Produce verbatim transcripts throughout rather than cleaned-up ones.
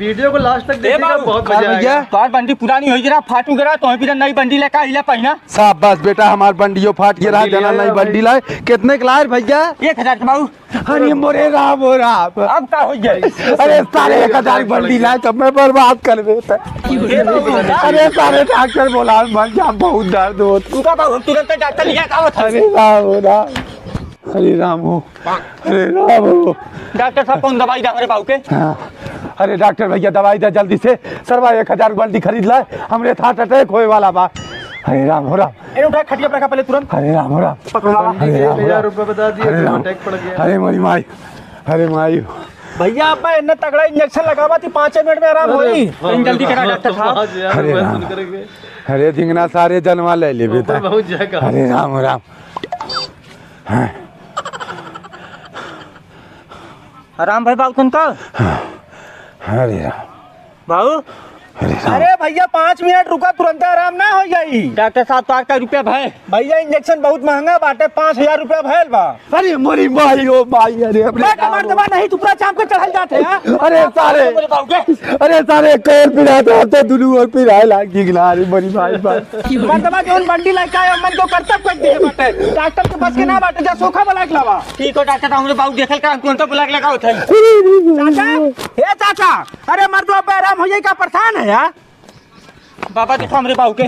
वीडियो को लास्ट तक ए देखिएगा, बाबू। बहुत मजा आएगा। भैया? तोहार बंडी पुरानी होइ गया, फाटू गया, तो फिर नई बंडी लेकर आइला पहिना। शाबाश बेटा, हमार बंडियो फाट गया, बंडी ले जना आए नई भाई। बंडी लाए। कितने के लाए भैया? एक हजार के बाबू। अरे मोरे राम, ओ राम। अब का होइ गया? अरे सारे एक हजार के बंडी लाए, तो मैं बर्बाद कर देता। अरे सारे डॉक्टर बोला, मर जा, बहुत दर्द होता। तू का बाबू, तुरंत डॉक्टर लिया का होता? अरे राम, ओ राम। अरे राम हो, अरे राम हो। डॉक्टर साहब, कौन दवाई दे हमरे बाबू के? हाँ। अरे डॉक्टर भैया, दवाई दे जल्दी से। सरवा एक हजार बंडी खरीद लाए, हमरे हार्ट अटैक होए वाला बा। अरे राम हो राम। ए, उठा, खटिया पर रखा पहले तुरंत। अरे राम हो राम। पकड़ो बाबा। अरे राम हो राम। एक हजार रुपये बता दिए, अरे राम। अटैक पड़ गया। अरे मोरी माई, अरे माई। भैया, अब इतना तगड़ा इंजेक्शन लगावा थी, पाँचे मिनट में आराम होई। अरे जल्दी करा डॉक्टर साहब। आज यार, अरे मैं राम। सुन करके अरे धिंगना सारे जनवा ले ले बेटा। बहुत जगह। अरे राम राम। हाँ। राम भाई बाबू तुमका? अरे राम। बाबू? अरे राम। अरे भैया, पाँच मिनट रुका, तुरंत आराम ना होइ जाई। डॉक्टर साहब, तोहार का रुपया भय? भैया, इंजेक्शन बहुत महंगा बाटे, पाँच हजार रुपया भयल बा। अरे मोरी माई, ओ माई, अरे अपने मैं कमर दबा नहीं, तू पूरा चाप के चढ़ल जाते हैं। अरे सारे, अरे बाबू के? अरे सारे, कमर पिरात है, तो दुनू ओर पिराए लाग गइल, अरे मोरी माई, माई। मर्दवा जौन बंडी लेके आए, मन को करतब कर दिए बाटे। डॉक्टर के बस के ना बाटे, जा सोखा वाला के लावा। ठीक हो डॉक्टर, हमरे बाबू देखल का, हम तुरंत बुला के लगाओ थे। चाचा, हे चाचा, अरे मर्दवा, अब आराम हो जाई का, परेशान है यार? बाबा देखो हमरे बाबू के।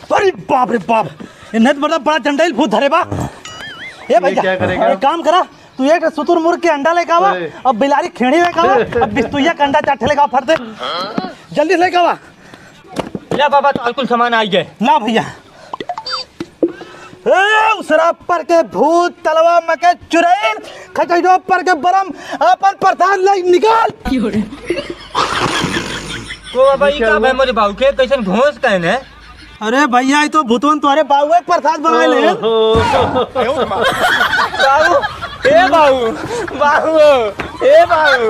अरे बाप रे बाप, इन्हें तो मतलब बड़ा जंडाइल भूत धरे बा। ए ये भैया, क्या करेगा? एक काम करा, तू एक सुतुर मुर्ग के अंडा लेके आवा, अरे। अब बिलारी खेड़ी लेके आवा, अब बिस्तुइया के अंडा चार ठे लेके आवा, फट दे। जल्दी से लेके आवा। ले बाबा, तो कुल सामान आई गए। ला भैया। ए, उसरा पर के भूत, तलवा मके चुरैल, खचैडो पर के बरम, अपन प्रसाद लाई निकाल। तो बाबा, ई का भाई मोरे बाबू के कैसन घोंस कहने? अरे भैया, ई तो भूतवन तोहरे बाबू के प्रसाद बनाए ले। ओहो। बाबू, ए बाबू, बाबू, ए बाबू।